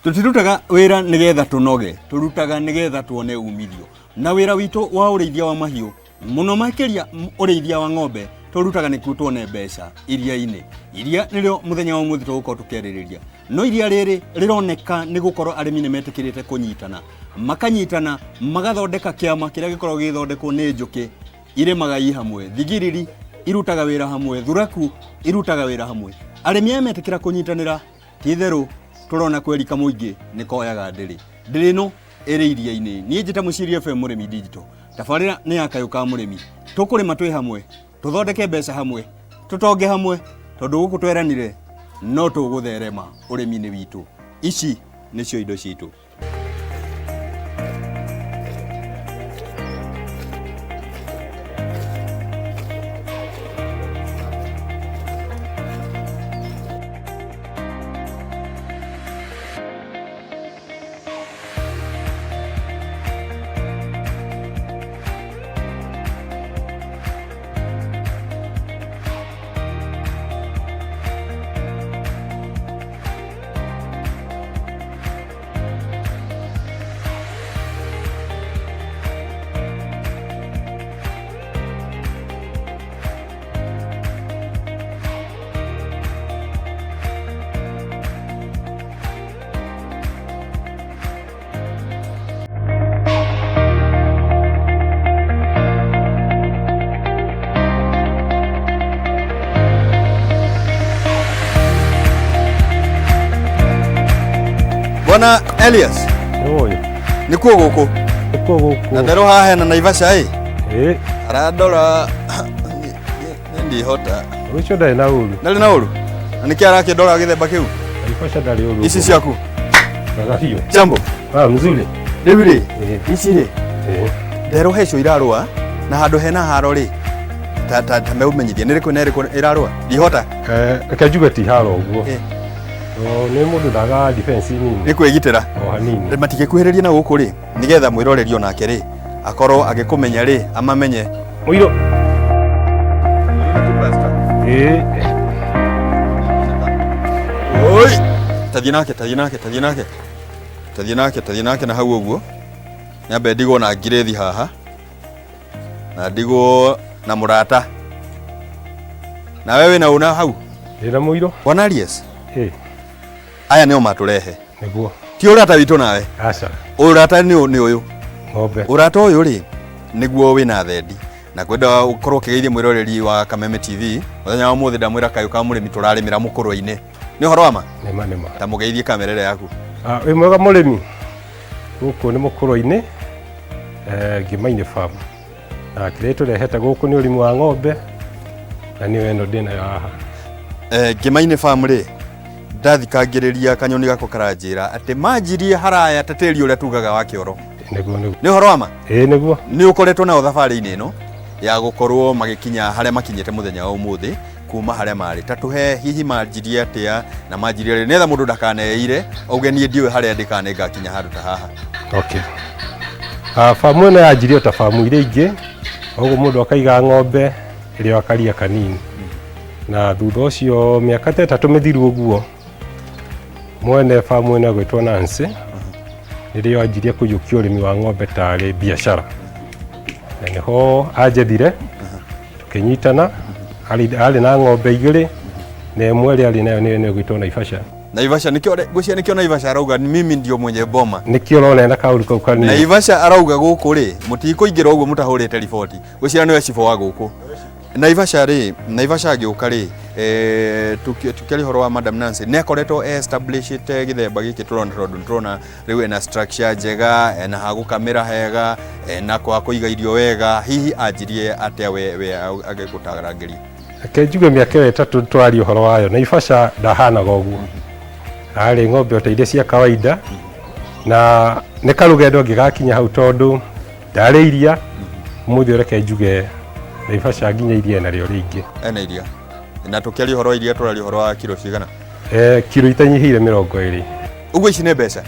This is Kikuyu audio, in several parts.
Tũtirutaga wĩra nĩgetha tũnoge, tũrutaga nĩgetha tuone umithio. Na wĩra witũ wa ũrĩithia wa mahiũ, mũno makĩria ũrĩithia wa ng'ombe, tũrutaga nĩkuo tuone mbeca iria-inĩ. Iria nĩrĩo mũthenya wa ũmũthĩ tũgũkorwo tũkĩarĩrĩria. No iria rĩrĩ rĩroneka nĩ gũkorwo arĩmi nĩ metĩkĩrĩte kũnyitana. Makanyitana, magathondeka kĩama kĩrĩa gĩkoragwo gĩgĩthondekwo nĩ njũkĩ irĩmaga i hamwe, thigiriri irutaga wĩra hamwe, thuraku irutaga wĩra hamwe. Arĩmi aya metĩkĩra kũnyitanĩra Ti itherũ tũrona kweri kamũingĩ nĩ koyaga ndĩrĩ. Ndĩrĩ ĩno ĩrĩ iria-inĩ. Niĩ njĩta Mũciiri FM Mũrĩmi Digital. Tabarĩra nĩ ya kayũ ka mũrĩmi. Tũkũrĩma twĩ hamwe, tũthondeke mbeca hamwe, tũtonge hamwe, tondũ gũkũ tweranire no tũgũtherema ũrĩmi-inĩ witũ. Ici nĩcio indo citũ. Bwana Elias, Ũyũ, nĩkuo gũkũ nĩkuo gũkũ. na nderũ haha hena Naivasha ĩ Ĩ, arandora niĩ ndihota ũcio ndarĩ na ũru. ndarĩ na ũru na nĩkĩ arakĩndora gĩthemba kĩu Naivasha ndarĩ ũru. ici ciaku Wega biũ. jambo Ah, mzuri. rĩu rĩ Ĩ, ici rĩ ĩ. nderũ he icio irarũa na handũ hena haro rĩ ta ta ta meũmenyithia nĩ rĩkũ na ĩrĩkũ ĩrarũa ndihota Eh, reke njuge ti haro ũguo. Ĩ. No, nĩ mũndũ ndagaga defense nini. nĩ kwĩgitĩra O hanini. matigĩkuhĩrĩrie na gũkũ rĩ nĩgetha mwĩroreri onake rĩ akorwo agĩkũmenya rĩ amamenye Mũirũ. Ĩ, Oi! Tathiĩ nake, tathiĩ nake, tathiĩ nake. Tathiĩ nake, tathiĩ nake na hau ũguo. Nyambe ndigwo na ngirĩthi haha. Na ndigwo na mũrata. Nawe wĩna ũna hau? Ndĩna mũirũ. Bwana Arias, Ĩ, aya nĩo matũrehe. nĩguo. Ti ũrata witũ nawe. Aca. Ũrata nĩ nĩ ũyũ. Ng'ombe. Ũrata ũyũ rĩ, nĩguo wĩna thendi. Na kwenda ũkorwo ũkĩgeithia mwĩroreri wa Kameme TV, mũthenya wa ũmũthĩ ndamwĩra kayũ ka mũrĩmi tũrarĩmĩra mũkũrwe-inĩ. Nĩ ũhoro wa ma? Nĩma nĩma. Ta mũgeithie kamera ĩrĩa yaku. Ah, wĩ mwega mũrĩmi. Gũkũ nĩ mũkũrwe-inĩ, eh, Ngĩmainĩ farm. Na kĩrĩa tũrehete gũkũ nĩ ũrĩmi wa ng'ombe na nĩyo ĩno ndĩnayo haha. Eh, Ngĩmainĩ farm rĩ, ndathikangĩrĩria kanyoni gako karanjĩra atĩ manjirie haraya ta tĩri ũrĩa tugaga wa kĩoro. Nĩguo nĩguo. Nĩ ũhoro wa ma? Ĩĩ nĩguo. Nĩ ũkoretwo nao thabarĩ-inĩ ĩno ya gũkorwo magĩkinya harĩa makinyĩte mũthenya wa ũmũthĩ kuma harĩa marĩ. Ta tũhe hihi manjirie atĩa na manjirie rĩ nĩgetha mũndũ ndakaneire auge niĩ ndiũĩ harĩa ndĩ kana nĩngakinya handũ ta haha. Okay. Ah, famu ĩno yanjirie o ta famu iria ingĩ, ũguo mũndũ akaiga ng'ombe ĩrĩa akaria kanini. Na thutha ũcio mĩaka ta ĩtatũ mĩthiru ũguo, mwene famu ĩno egwĩtwo Nancy, nĩrĩo anjirie kũiyũkia ũrĩmi wa ng'ombe tarĩ biacara. Na nĩho anjethire, tũkĩnyitana, arĩ na ng'ombe igĩrĩ, na ĩmwe ĩrĩa arĩ nayo nĩyo ĩno ĩgwĩtwo Naivasha. Naivasha nĩkĩo ngwĩciria nĩkĩo Naivasha arauga mimi ndio mwenye boma. Nĩkĩo ũrona ena kaũru kau kanini. Naivasha arauga gũkũ rĩ mũtikũingĩra ũguo mũtahũrĩte riboti. Ngwĩciria nĩwe cibũ wa gũkũ. Naivasha rĩ, Naivasha agĩũka rĩ, eh, tũkĩaria ũhoro wa Madam Nancy nĩ akoretwo establishĩte gĩthemba gĩkĩ tũrona tondũ nĩtũrona rĩu ena structure njega, ena ha gũkamĩra hega, ena kwa kũiga irio wega, hihi anjirie atĩa we, we agĩgũtarangĩria? Reke njuge mĩaka ĩyo ĩtatũ twaria ũhoro wayo, Naivasha ndahanaga ũguo. Arĩ ng'ombe o ta iria cia kawaida, na nĩ karũgendo ngĩgakinya hau tondũ ndarĩ iria, ũmũthĩ reke njuge Naivasha nginya iria narĩo rĩingĩ. Ena iria. Na tũkĩaria ũhoro wa iria tũraria ũhoro wa kiro cigana? Eh, kiro itanyihĩire 20. Ũguo ici nĩ mbeca?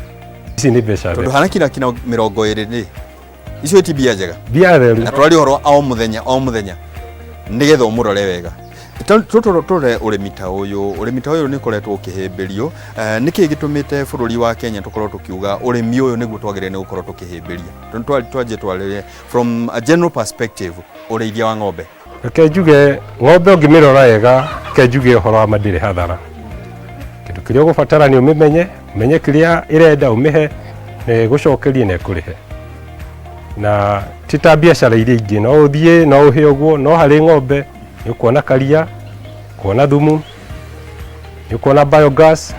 Ici nĩ mbeca. Tondũ hana kina kina 20 rĩ, icio ti mbia njega. Mbia theru. Na tũraria ũhoro wa o mũthenya o mũthenya nĩgetha ũmũrore wega. Tũrore ũrĩmi ta ũyũ. Ũrĩmi ta ũyũ nĩ ũkoretwo ũkĩhĩmbĩrio. Nĩkĩ gĩtũmĩte bũrũri wa Kenya tũkorwo tũkiuga ũrĩmi ũyũ nĩguo twagĩrĩire nĩ gũkorwo tũkĩhĩmbĩria? Twanjie twarĩrie from a general perspective ũrĩithia wa ng'ombe. Reke njuge ng'ombe ũngĩmĩrora wega, reke njuge ũhoro wa ma ndĩrĩ hathara. Kĩndũ kĩrĩa ũgũbatara nĩ ũmĩmenye, ũmenye kĩrĩa ĩrenda ũmĩhe, na ĩgũcokerie na ĩkũrĩhe. Na ti ta biacara iria ingĩ, no ũthiĩ no ũhe ũguo, no harĩ ng'ombe nĩ ũkuona karia, kuona thumu, nĩ ũkuona biogas,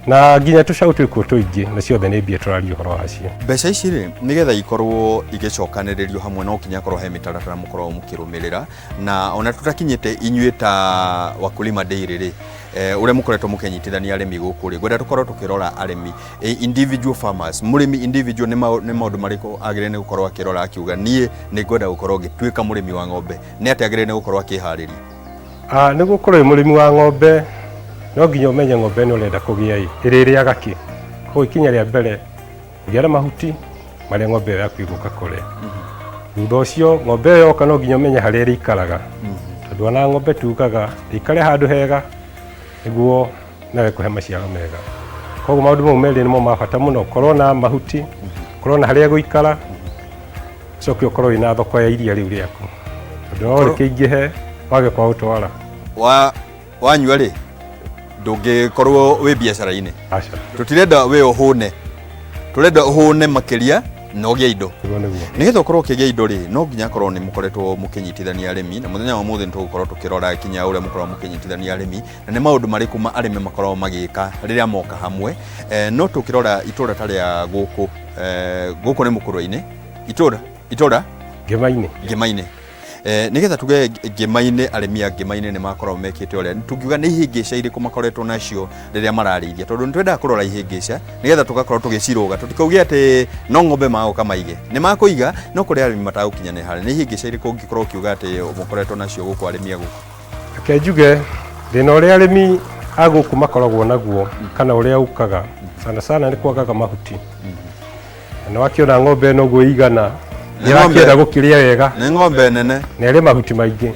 na nginya tũcaũ twĩkuo tũingĩ, na ciothe nĩ mbia tũraria ũhoro wacio. Mbeca ici rĩ, nĩgetha ikorwo igĩcokanĩrĩrio hamwe no nginya korwo he mĩtaratara mũkoragwo mũkĩrũmĩrĩra, na ona tũtakinyĩte inyuĩ ta Wakulima Dairy rĩ, ũrĩa mũkoretwo mũkĩnyitithania arĩmi gũkũ rĩ, ngwenda tũkorwo tũkĩrora arĩmi, individual farmers, mũrĩmi individual nĩ maũndũ marĩkũ agĩrĩire nĩ gũkorwo akĩrora akiuga niĩ nĩ ngwenda gũkorwo ngĩtuĩka mũrĩmi wa ng'ombe, nĩ atĩa agĩrĩire nĩ gũkorwo akĩharĩria? Nĩguo ũkorwo wĩ mũrĩmi wa ng'ombe no nginya ũmenye ng'ombe ĩno ũrenda kũgĩa ĩ ĩrĩrĩaga kĩ. Koguo ikinya rĩa mbere kũgĩa na mahuti marĩa ng'ombe ĩyo yaku ĩgũka kũrĩa. Thutha ũcio ng'ombe ĩyo yoka no nginya ũmenye harĩa ĩrĩikaraga, tondũ ona ng'ombe tugaga ĩikare handũ hega nĩguo nawe ĩkũhe maciaro mega. Koguo maũndũ mau merĩ nĩmo ma bata mũno, ũkorwo na mahuti, ũkorwo na harĩa ĩgũikara, ũcoke ũkorwo wĩna thoko ya iria rĩu rĩaku, tondũ no rĩkĩingĩhe wage kwa gũtwara. Wanyua rĩ, ndũngĩkorwo wĩ biacara-inĩ. Aca. Tũtirenda we ũhũne, tũrenda ũhũne makĩria na ũgĩe indo. Nĩguo nĩguo. Nĩgetha ũkorwo ũkĩgĩa indo rĩ, no nginya akorwo nĩ mũkoretwo mũkĩnyitithania arĩmi, na mũthenya wa ũmũthĩ nĩ tũgũkorwo tũkĩrora kinya ũrĩa mũkoragwo mũkĩnyitithania arĩmi, na nĩ maũndũ marĩkũ ma arĩmi makoragwo magĩka rĩrĩa moka hamwe. No tũkĩrora itũra ta rĩa gũkũ, gũkũ nĩ Mũkũrwe-inĩ, itũra, itũra? Ngĩma-inĩ. Ngĩma-inĩ. Nĩgetha tuge Ngĩma-inĩ, arĩmi a Ngĩma-inĩ nĩ makoragwo mekĩte ũrĩa, tũngiuga nĩ ihĩngĩca irĩkũ makoretwo nacio rĩrĩa mararĩithia, tondũ nĩ twendaga kũrora ihĩngĩca nĩgetha tũgakorwo tũgĩcirũga, tũtikauge atĩ no ng'ombe magoka maige, nĩ makũiga no kũrĩ arĩmi matagũkinyanĩra harĩa. Nĩ ihĩngĩca irĩkũ ũngĩkorwo ũkiuga atĩ mũkoretwo nacio gũkũ arĩmi a gũkũ? Reke njuge thĩna ũrĩa arĩmi a gũkũ makoragwo naguo kana ũrĩa ũkaga sana sana nĩ kwagaga mahuti. Na nĩwakĩona ng'ombe ĩno ũguo ĩigana, Nĩ ng'ombe. nĩrakĩenda gũkĩrĩa wega Nĩ ng'ombe nene. na ĩrĩ mahuti maingĩ.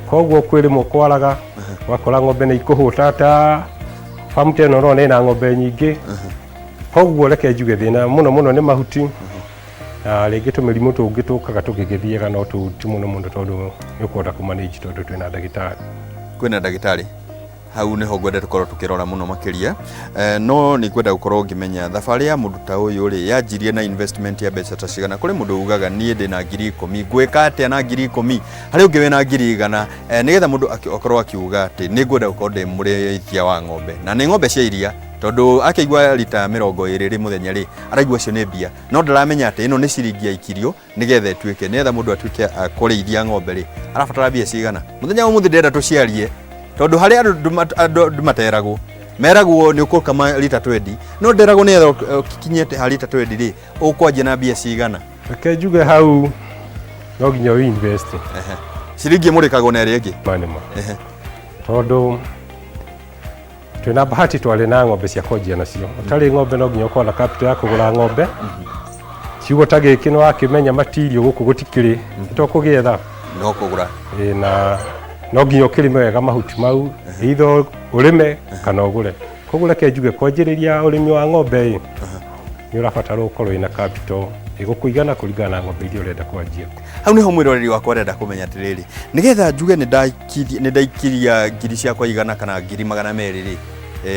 Koguo kwĩ rĩmwe kwaraga ũgakora ng'ombe nĩ ikũhũta ta famu ta ĩno ũrona ĩna ng'ombe nyingĩ. Koguo reke njuge thĩna mũno mũno nĩ mahuti, na rĩngĩ tũmĩrimũ tũngĩ tũkaga tũgĩgĩthiaga no tũu ti mũno mũno tondũ nĩ ũkũhota kũmanage tondũ twĩna ndagĩtarĩ. Kwĩna ndagĩtarĩ hau nĩho ngwenda tũkorwo tũkĩrora mũno makĩria. No nĩ ngwenda gũkorwo ngĩmenya thabarĩ ya mũndũ ta ũyũ rĩ yanjirie na investment ya mbeca ta cigana. Kũrĩ mũndũ ugaga niĩ ndĩna 10,000, ngwĩka atĩa na 10,000? Harĩ ũngĩ wĩna 100,000. Nĩgetha mũndũ akorwo akiuga atĩ nĩ ngwenda gũkorwo ndĩ mũrĩithia wa ng'ombe, na nĩ ng'ombe cia iria, tondũ akĩigua rita 20 rĩ mũthenya rĩ araigua icio nĩ mbia, no ndaramenya atĩ ĩno nĩ ciringi yaikirio nĩgetha ĩtuĩke, nĩgetha mũndũ atuĩke a kũrĩithia ng'ombe rĩ arabatara mbia cigana. Mũthenya wa ũmũthĩ ndĩrenda tũciarie, tondũ harĩ andũ materagwo, meragwo nĩ ũkũkama rita 20, no nderagwo nĩgetha ũkinyie ha rita 20 rĩ ũkwanjia na mbia cigana. Reke njuge hau no nginya ũ invest. Ciringi ĩmũrĩkagwo na ĩrĩa ĩngĩ. Ma nĩ ma. Tondũ twĩna bahati twarĩ na ng'ombe cia kwanjia nacio. Ũtarĩ ng'ombe no nginya ũkorwo na capital ya kũgũra ng'ombe. Kiugo ta gĩkĩ nĩ wakĩmenya matirio gũkũ gũtikĩrĩ, to kũgĩetha. No kũgũra. Ĩ, na no nginya ũkĩrĩme wega mahuti mau, either ũrĩme kana ũgũre. Koguo reke njuge kwanjĩrĩria ũrĩmi wa ng'ombe ĩ, nĩ ũrabatara ũkorwo wĩna capital ĩgũkũigana kũringana na ng'ombe iria ũrenda kwanjia. Hau niho mwĩroreri wakwa arenda kũmenya atĩrĩrĩ, nĩgetha njuge nĩ ndaikiria ngiri ciakwa 100 kana 200,000 rĩ,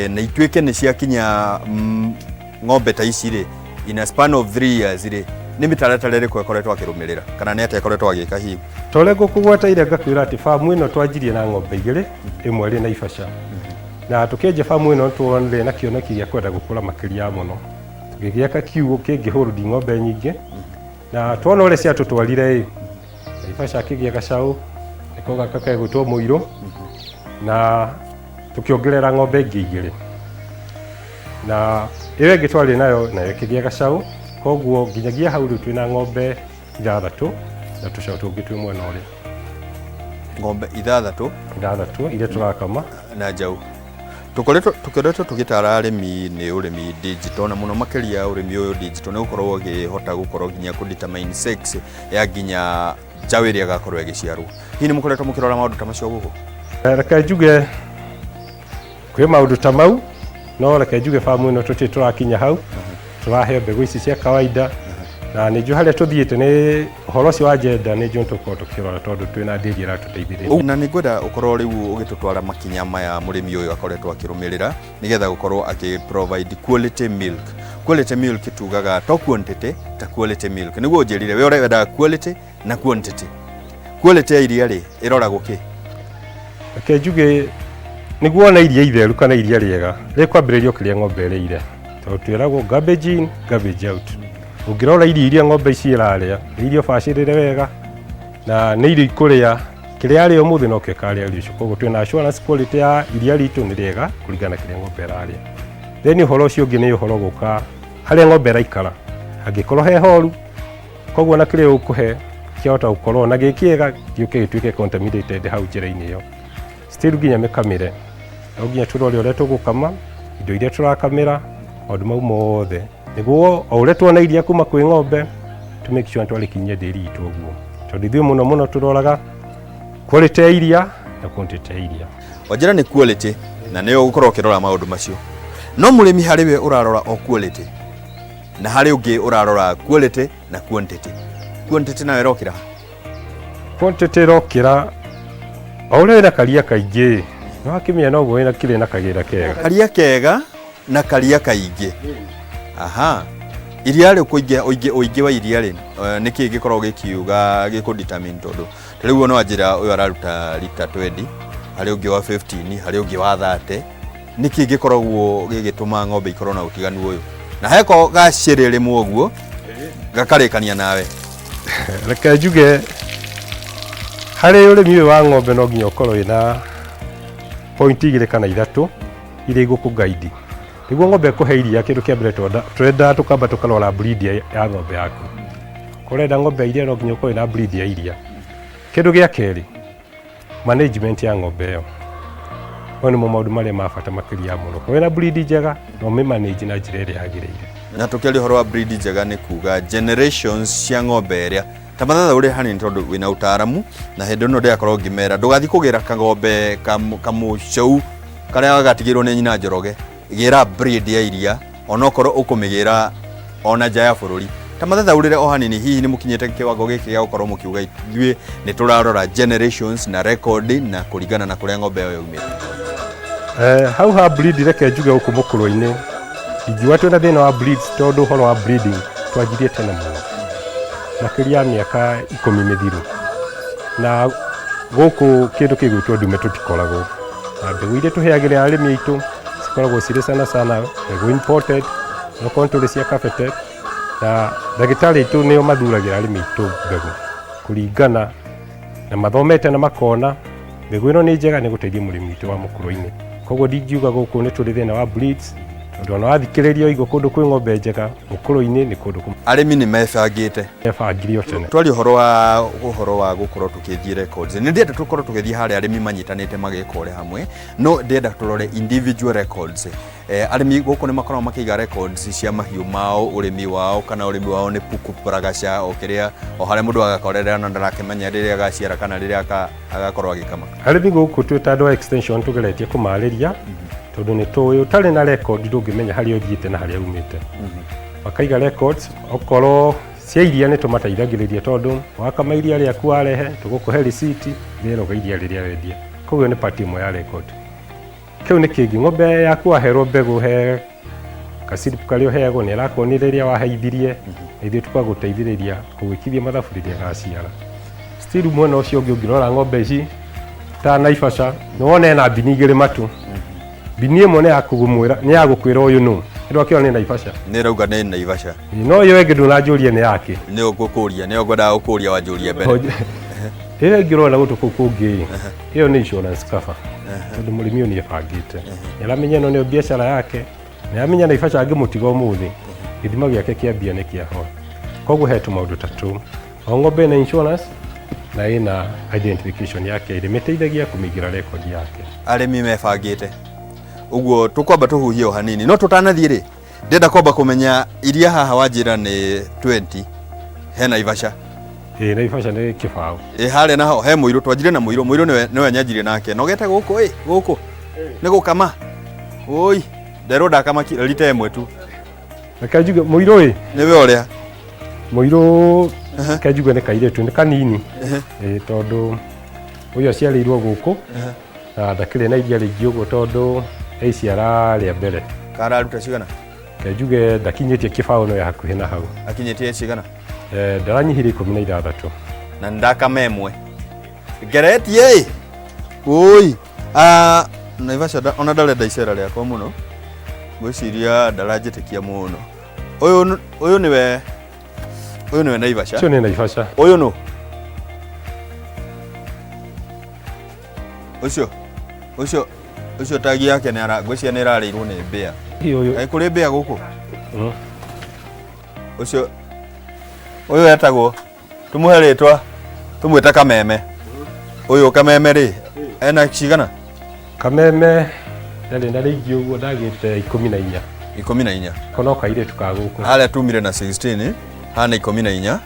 na ituĩke nĩ ciakinya ng'ombe ta ici rĩ, in a span of 3 years rĩ, nĩ mĩtaratara ĩrĩkũ ĩkoretwo akĩrũmĩrĩra kana nĩ atĩa ĩkoretwo agĩka hihi? Ta ũrĩa ngũkũgweta ira ngakwĩra atĩ famu ĩno twanjirie na ng'ombe igĩrĩ, ĩmwe ĩrĩ Naivasha. Na tũkĩanjia famu ĩno nĩtuonire na kĩoneki gĩa kwenda gũkũra makĩria mũno. Tũgĩgĩaka kiugũ kĩngĩhold ng'ombe nyingĩ, na tuona ũrĩa ciatũtwarire ĩ, Naivasha akĩgĩa gacaũ, nĩko gaka kegwĩtwo Mũirũ, na tũkĩongerera ng'ombe ingĩ igĩrĩ. Na ĩyo ĩngĩ twarĩ nayo, nayo ĩkĩgĩa gacaũ, koguo nginyagia hau rĩu twĩna ng'ombe 6 na tũcaũ tũngĩ twĩ mwena ũrĩa. Ng'ombe 6? 6 iria tũrakama. Na njaũ. Tũkoretwo tũgĩtara arĩmi nĩ ũrĩmi digital, na mũno makĩria ũrĩmi ũyũ digital nĩ gũkorwo ũgĩhota gũkorwo nginya kũ determine sex ya nginya njaũ ĩrĩa ĩgakorwo ĩgĩciarwo. Hihi nĩ mũkoretwo mũkĩrora maũndũ ta macio gũkũ? Reke njuge kwĩ maũndũ ta mau, no reke njuge famu ĩno tũtirĩ tũrakinya hau, tũraheo mbegũ ici cia kawaida, na nĩ njũĩ harĩa tũthiĩte nĩ ũhoro ũcio wa gender, nĩ njũĩ tũkorwo tũkĩrora tondũ twĩna ndĩri ĩratũteithĩrĩria. Na nĩ ngwenda ũkorwo rĩu ũgĩtũtwara makinya maya mũrĩmi ũyũ akoretwo akĩrũmĩrĩra nĩgetha gũkorwo akĩ provide quality milk. Quality milk tugaga to quantity, ta quality milk. Nĩguo ũnjĩrire we ũrendaga quality na quantity. Quality ya iria rĩ ĩroragwo kĩ? Reke njuge nĩguo wone iria itheru kana iria rĩega rĩkwambĩrĩria o kĩrĩa ng'ombe ĩrĩire, tondũ twĩragwo garbage in, garbage out. Ũngĩrora irio iria ng'ombe ici ĩrarĩa nĩ irio bacĩrĩre wega na nĩ irio ikũrĩa kĩrĩa yarĩa ũmũthĩ nokĩo ĩkarĩa rũciũ, koguo twĩna assurance quality ya iria ritũ nĩ rĩega kũringana na kĩrĩa ng'ombe ĩrarĩa. Then ũhoro ũcio ũngĩ nĩ ũhoro gũka harĩa ng'ombe ĩraikara, hangĩkorwo he horu, koguo na kĩrĩa ũkũhe kĩahota gũkorwo na gĩ kĩega gĩũke gĩtuĩke contaminated hau njĩra-inĩ ĩyo. Still nginya mĩkamĩre, no nginya tũrore ũrĩa tũgũkama, indo iria tũrakamĩra, maũndũ mau mothe nĩguo o ũrĩa tuona iria kuma kwĩ ng'ombe to make sure nĩtwarĩkinyia ndĩri itũ ũguo, tondũ ithuĩ mũno mũno tũroraga quality ya iria na quantity ya iria. Wanjĩra nĩ quality na nĩyo ũgũkorwo ũkĩrora maũndũ macio, no mũrĩmi harĩ we ũrarora o quality na harĩ ũngĩ ũrarora quality na quantity. Quantity nayo ĩrokĩra ha? Quantity ĩrokĩra o ũrĩa wĩna karia kaingĩ, nĩ wakĩmenya noguo wĩna kĩrĩ na kagĩra kega. Karia kega na karia kaingĩ. Aha. Iria rĩ kũingĩ ũingĩ ũingĩ wa iria rĩ nĩkĩ gĩkoragwo gĩkiuga gĩkũ determine, tondũ ta rĩu no anjĩra ũyũ araruta lita 20, harĩ ũngĩ wa 15, harĩ ũngĩ wa 30. Nĩkĩ gĩkoragwo gĩgĩtũma ng'ombe ikorwo na ũtiganu ũyũ? Na heko gacĩrĩ rĩmwe ũguo gakarĩkania nawe. Reke njuge harĩ ũrĩmi ũyũ wa ng'ombe no nginya ũkorwo wĩna point igĩrĩ kana ithatũ iria igũkũ guide nĩguo ng'ombe ĩkũhe iria. Kĩndũ kĩa mbere twendaga tũkamba tũkarora breed ya ng'ombe yaku. Ũrenda ng'ombe ya iria no nginya ũkorwo wĩna breed ya iria. Kĩndũ gĩa kerĩ, management ya ng'ombe ĩyo. Mau nĩmo maũndũ marĩa ma bata makĩria mũno. Korwo wĩna breed njega na ũmĩ manage na njĩra ĩrĩa yagĩrĩire. Na tũkĩaria ũhoro wa breed njega nĩ kuga generations cia ng'ombe ĩrĩa ta mathathaũrĩ hanini, tondũ wĩna ũtaaramu na hĩndĩ ĩno ndĩrakorwo ngĩmera ndũgathiĩ kũgĩra kang'ombe kamũcou karĩa gatigĩirwo nĩ nyina Njoroge, gĩra breed ya iria onokorwo ũkũmĩgĩra ona nja ya bũrũri. Ta mathathaũrĩre o hanini, hihi nĩ mũkinyĩte kĩwango gĩkĩ gĩa gũkorwo mũkiuga ithuĩ nĩ tũrarora generations na record na kũringana na kũrĩa ng'ombe ĩyo yaumĩte? Hau ha breed, reke njuge gũkũ mũkũrũ-inĩ ingiuga twĩna thĩna wa breeds, tondũ ũhoro wa breeding twanjirie tene mũno, makĩria ya mĩaka 10 mĩthiru, na gũkũ kĩndũ kĩgwĩtwo ndume tũtikoragwo na mbegũ iria tũheagĩra arĩmi aitũ cikoragwo cirĩ sana sana mbegũ imported, okorwo tũrĩ cia kabete, na ndagĩtarĩ aitũ nĩo mathuragĩra arĩmi aitũ mbegũ kũringana na mathomete na makona mbegũ ĩno nĩ njega nĩ gũteithia mũrĩmi witũ wa mũkũrũ-inĩ. Koguo ndingiuga gũkũ nĩ tũrĩ thĩna wa breeds, tondũ ona wathikĩrĩria ũigua kũndũ kwĩ ng'ombe njega mũkũrũ-inĩ nĩ kũndũ Arĩmi nĩ mebangĩte. Mebangire o tene. Twaria ũhoro wa gũkorwo tũkĩthiĩ records, nĩ ndĩrenda tũkorwo tũgĩthiĩ harĩa arĩmi manyitanĩte magĩka ũrĩa hamwe, no ndĩrenda tũrore individual records. Arĩmi gũkũ nĩ makoragwo makĩiga records cia mahiũ mao, ũrĩmi wao, kana ũrĩmi wao nĩ puku pragaca o kĩrĩa o harĩa mũndũ agakorerera na ndarakĩmenya rĩrĩa agaciara kana rĩrĩa agakorwo agĩkama? Arĩmi gũkũ twĩ ta andũ a extension tũgeretie kũmarĩria, tondũ nĩ tũĩ ũtarĩ na record ndũngĩmenya harĩa ũthiĩte na harĩa umĩte. Makaiga records okorwo cia iria nĩ tũmateithagĩrĩria, tondũ wakama iria rĩaku warehe tũgũkũhe receipt ĩrĩa ĩroga iria rĩrĩa wendia, koguo nĩ part ĩmwe ya record. Kĩu nĩ kĩngĩ, ng'ombe yaku waherwo mbegũ he gaciripu karĩa ũheagwo nĩ ĩrakuonia rĩrĩa waheithirie, na ithuĩ tũkagũteithĩrĩria kũgwĩkithia mathabu rĩrĩa gaciara. Still mwena ũcio ũngĩ, ũngĩrora ng'ombe ici ta Naivasha nĩ wona ĩna mbini igĩrĩ matũ. Mbini ĩmwe nĩ ya kũmwĩra, nĩ ya gũkwĩra ũyũ nũ ĩndũ akĩona nĩ Naivasha. Nĩ ĩrauga nĩ Naivasha. No ĩyo ĩngĩ ndũnanjũria nĩ yake. Nĩ ũgũkũria, nĩ ngwendaga gũkũria wanjũria mbere. Ĩyo ĩngĩ ũrona gũtũ kũu kũngĩ, ĩyo nĩ insurance cover, tondũ mũrĩmi ũyũ nĩ ebangĩte, nĩ aramenya ĩno nĩyo biacara yake, nĩ aramenya Naivasha angĩmũtiga ũmũthĩ gĩthima gĩake kĩa mbia nĩ kĩahwa. Koguo he tũmaũndũ ta tũu, o ng'ombe ĩna insurance na ĩna identification yake ĩrĩa ĩmĩteithagia kũmĩigĩra record yake. Arĩmi mebangĩte ũguo. Tũkwamba tũhuhie o hanini, no tũtanathiĩ rĩ, ndĩrenda kwamba kũmenya iria haha wanjĩra nĩ 20 he Naivasha. Ĩĩ, Naivasha nĩ kĩbaũ. Ĩ harĩa naho he mũirũ, twanjirie na mũirũ. Mũirũ nĩwe nĩwe nyanjirie nake. Nogete gũkũ ĩ gũkũ nĩ gũkama. Oi, nderwo ndakama rita ĩmwe tu. Reke njuge mũirũ ĩ. Nĩwe ũrĩa. Mũirũ reke njuge nĩ kairĩtu, nĩ kanini. Ĩĩ, tondũ ũyũ aciarĩirwo gũkũ na ndakĩrĩ na iria rĩingĩ ũguo tondũ e iciara rĩa mbere. Kararuta cigana? Reke njuge ndakinyĩtie kĩbaũ no ya hakuhĩ na hau. Akinyĩtie cigana? Ndaranyihire 16. Na ndakama ĩmwe. Ngeretie ĩ. Oi. Ah, Naivasha ona ndarenda icera rĩakwa mũno. Ngwĩciria ndaranjĩtĩkia mũno. Ũyũ ũyũ nĩwe ũyũ nĩwe Naivasha. Ũcio nĩ Naivasha. Ũyũ nũ? Ũcio ũcio ũcio tagi yake nĩ ara ngwĩciria nĩ ĩrarĩirwo nĩ mbĩa. Ũyũ. Kaĩ kũrĩ mbĩa gũkũ? Ũcio ũyũ etagwo tũmũhe rĩtwa tũmwĩte Kameme. Ũyũ Kameme rĩ ena cigana? Kameme ndarĩ na rĩingĩ ũguo, ndagĩte 14. 14. Kono kairĩtu ka gũkũ. Harĩa tumire na 16, hana 14.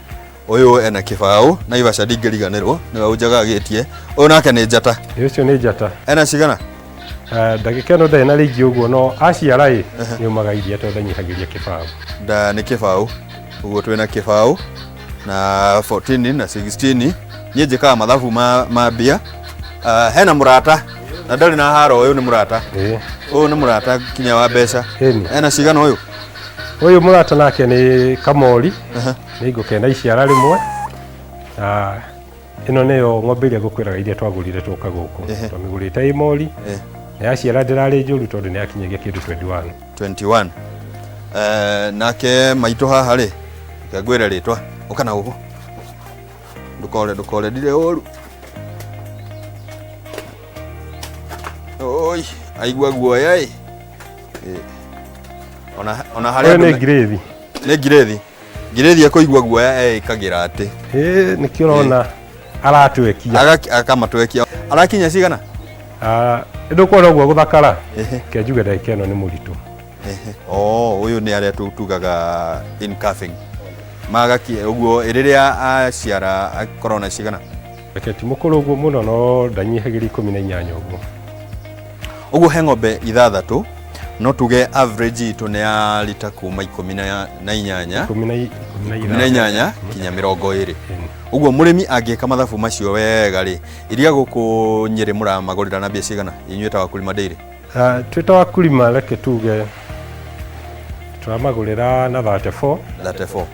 Ũyũ ena kĩbaũ Naivasha ndingĩriganĩrwo nĩwe ũnjagagĩtie. Ũyũ nake nĩ njata. Ĩ, ũcio nĩ njata. Ena cigana? Ndagĩka ĩno ndarĩ na rĩingĩ ũguo, no aciara ĩ nĩ umaga iria tondũ ndanyihagĩria kĩbaũ. Nda nĩ kĩbaũ. Ũguo twĩna kĩbaũ na 14 na 16. Niĩ njĩkaga mathabu ma mbia. Hena mũrata na ndarĩ na haro, ũyũ nĩ mũrata. Ũyũ nĩ mũrata kinya wa mbeca. Ena cigana ũyũ? Ũyũ mũrata nake nĩ Kamori. Nĩ ngũkena na iciara rĩmwe. Na ĩno nĩyo ng'ombe ĩrĩa ngũkwĩraga iria twagũrire twoka gũkũ. Twamĩgũrĩte ĩ mori. Na yaciara ndĩrarĩ njũru tondũ nĩ yakinyagia kĩndũ 21. 21. Nake maitũ haha rĩ, reke ngwĩre rĩtwa. Ũka na gũkũ. Ndũkore, ndũkore, ndirĩ ũru. Oi, aigua guoya ĩ. Ona harĩa Ũyũ nĩ ngirĩthi. Nĩ ngirĩthi. Ngirĩthi ekũigua guoya eĩkagĩra atĩ. Ĩ, nĩkĩo ũrona aratwekia. Akamatwekia. Arakinya cigana? Ndũkuona ũguo gũthakara? Reke njuge ndagĩka ĩno nĩ mũritũ. Oh, ũyũ nĩ arĩa tugaga in calving. Magaki ũguo rĩrĩa aciara akorwo na cigana? Reke ti mũkũrũ ũguo mũno no ndanyihagĩria 18 ũguo. Ũguo he ng'ombe 6, no tuge average itũ nĩ ya lita kuma ikũmi na inyanya. Ikũmi na ikũmi na Ikũmi na inyanya kinya 20. Ũguo mũrĩmi angĩka mathabu macio wega rĩ, iria gũkũ Nyĩrĩ mũramagũrĩra na mbia cigana inyuĩ ta Wakulima Dairy? Twĩ ta Wakulima reke tuge tũramagũrĩra na 34. 34.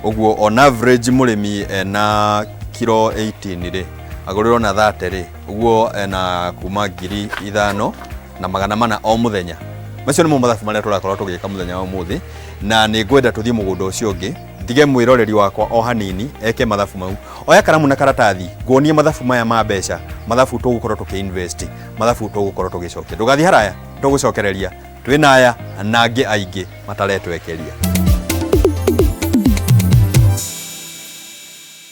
Ũguo on average mũrĩmi ena kilo 18 rĩ, agũrĩrwo na 30 rĩ, ũguo ena kuma 5400 o mũthenya. Macio nĩmo mathabu marĩa tũrakorwo tũgĩka mũthenya wa ũmũthĩ, na nĩ ngwenda tũthiĩ mũgũnda ũcio ũngĩ, ndige mwĩroreri wakwa o hanini eke mathabu mau. Oya karamu na karatathi, nguonie mathabu maya ma mbeca, mathabu tũgũkorwo tũkĩ-invest, mathabu tũgũkorwo tũgĩcokia. Ndũgathiĩ haraya, tũgũcokereria twĩna aya na angĩ aingĩ mataretwekeria.